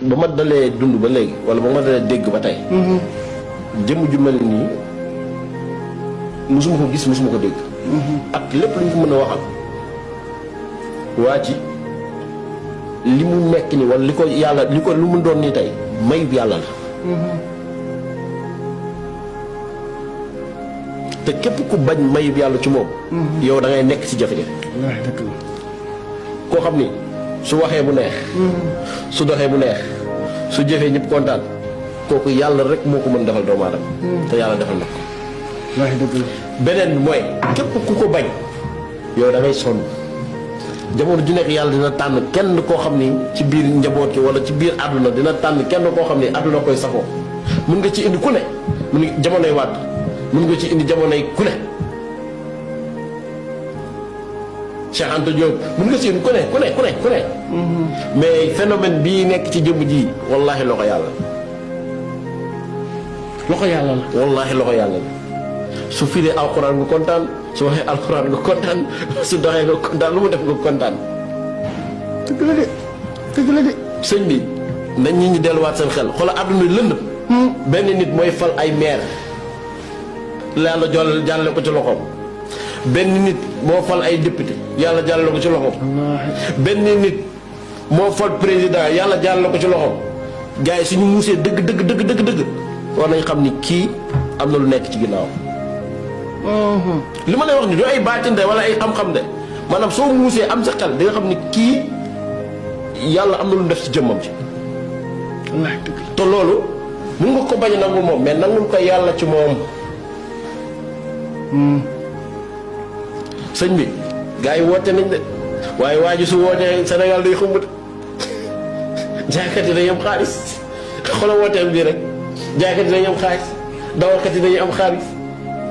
ba ma dalee dund ba léegi wala ba ma dalee dégg ba tey. jëmm ju mel nii musuma ko gis musuma ko dégg. ak lépp lu ñu ko mën a waxal waa ji li mu nekk ni wala li ko yàlla li ko lu mu doon nii tey mayub yàlla la. te képp ku bañ mayub yàlla ci moom. yow da ngay nekk ci jafe-jafe. wallaahi dëgg la. koo xam ni su waxee bu neex. su doxee bu neex su jëfee ñëpp kontaan kooku yàlla rek moo ko mën defal doomu aadama. te yàlla defal na ko. wallaahi dëgg la. beneen bi mooy képp ku ko bañ yow da ngay sonn jamono ju nekk yàlla dina tànn kenn koo xam ni ci biir njaboot ki wala ci biir àdduna dina tànn kenn koo xam ni àdduna koy safoo mun nga ci indi ku ne mun nga jamonoy wàdd mun nga ci indi jamonoy ku ne Cheikh Anta Diop mun nga ci indi ku ne mais phénomène bii nekk ci jëmm ji wallaahi loxo yàlla la wallaahi loxo yàlla la su firee alxuraan nga kontaan su waxee alxuraan nga kontaan su doxee nga kontaan lu mu def nga kontaan. dëgg la de sëñ bi nañ ñi ñu delluwaat seen xel xoolal àdduna lëndëm. benn nit mooy fal ay maire yàlla jàllale ko ci loxoom. benn nit moo fal ay député yàlla jàllale ko ci loxoom. benn nit moo fal président yàlla jàllale ko ci loxoom. gars yi suñu muusee dëgg war nañ xam ni kii am na lu nekk ci ginnaaw. li ma lay wax ni du ay baatinde wala ay xam-xam de maanaam soo muusee am sa xel di nga xam ni kii yàlla am na lu def ci jëmmam ci. wallaahi dëgg la. te loolu mun nga ko bañ a nangul moom mais nangul ko yàlla ci moom. sëñ bi gars yi woote nañ de waaye waa ji su wootee Sénégal day xumb de jaaykat yi dañuy am xaalis xoolal wooteem bii rek jaaykat yi dañuy am xaalis dawalkat yi dañuy am xaalis.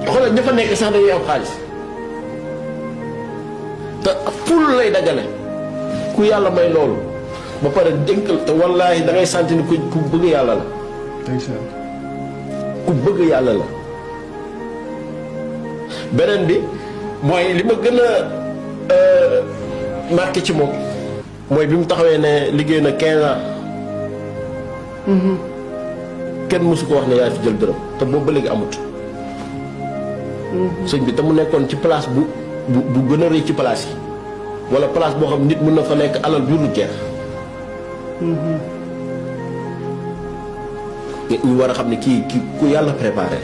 xoolal ña fa nekk sax dañuy am xaalis te ful lay dajale ku yàlla may loolu ba pare dénkal te wallaahi da ngay sentir ni ku bëgg yàlla la. ku bëgg yàlla la. beneen bi mooy li ma gën a marqué ci moom mooy bi mu taxawee ne liggéey na 15 ans. kenn mësu ko wax ne yaa fi jël dërëm te boobu ba léegi amut. sëñ bi te mu nekkoon ci place bu gën a rëy ci place yi wala place boo xam nit mën na fa nekk alal bi lu jeex. ñu war a xam ne kii ku yàlla préparé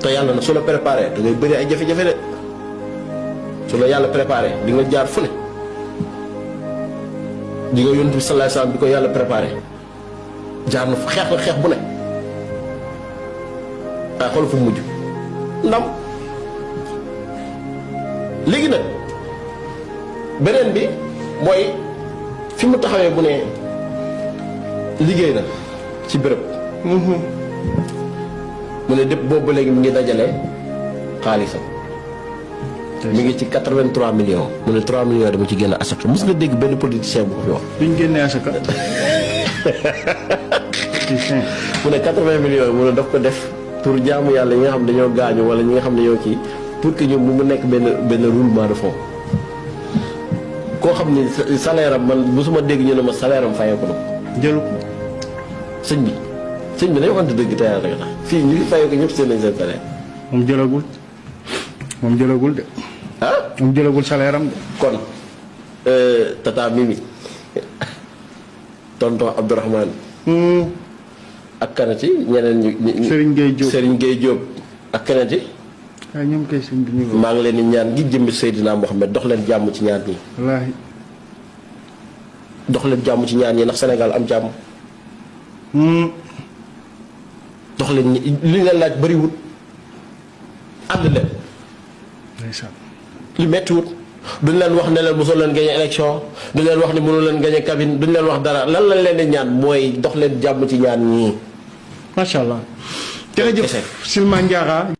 te yàlla na su la préparé da ngay bëri ay jafe-jafe de su la yàlla préparé di nga jaar fu ne di nga yonent bi sallallahu alayhi wasallam bi ko yàlla préparé jaar na fa xeex bu ne waaye xool fu mujj. ndam léegi nag beneen bi mooy fi mu taxawee bu ne liggéey na ci béréb. mu ne dépp boobu ba léegi mi ngi dajale xaalisam. mi ngi ci 83 millions. mu ne 3 millions dama ci génn asaka mos nga dégg benn politicien bu ko fi wax. duñ génnee asaka. mu ne 80 millions mu ne daf ko def. pour jaamu yàlla ñi nga xam dañoo gaañu wala ñi nga xam ne ñoo kii pour que ñoom mu nekk benn roulement de fond koo xam ni salaire am man mosuma dégg ñu ne ma salaire am fayeeku na ko. jëlu ko. sëñ bi dañoo waxante dëgg te yàlla rek tax fii ñu ngi fayeeku ñëpp seen nañ seen salaire. moom jëlagul de. ah moom jëlagul salaire am de. kon tata Mimi tonton Abdourahmane. ak kanati ñeneen ñu. Serigne Gueye Diop ak kanati. waaw ñoom kay sëñ bi ñu. maa ngi leen di ñaan gi jëmbi Seydina Mohamed dox leen jàmm ci ñaan ñi. wallaahi. dox leen jàmm ci ñaan ñi ndax Sénégal am jàmm. dox leen li leen laaj bëriwul ànd leen. ndeysaan. li méttiwut duñ leen wax ne leen mosoo leen gañe élection duñ leen wax ne mënu leen gañe cabine duñ leen wax dara lan lañ leen di ñaan mooy dox leen jàmm ci ñaan ñii. macha allah. jërëjëf Silma Ndiara.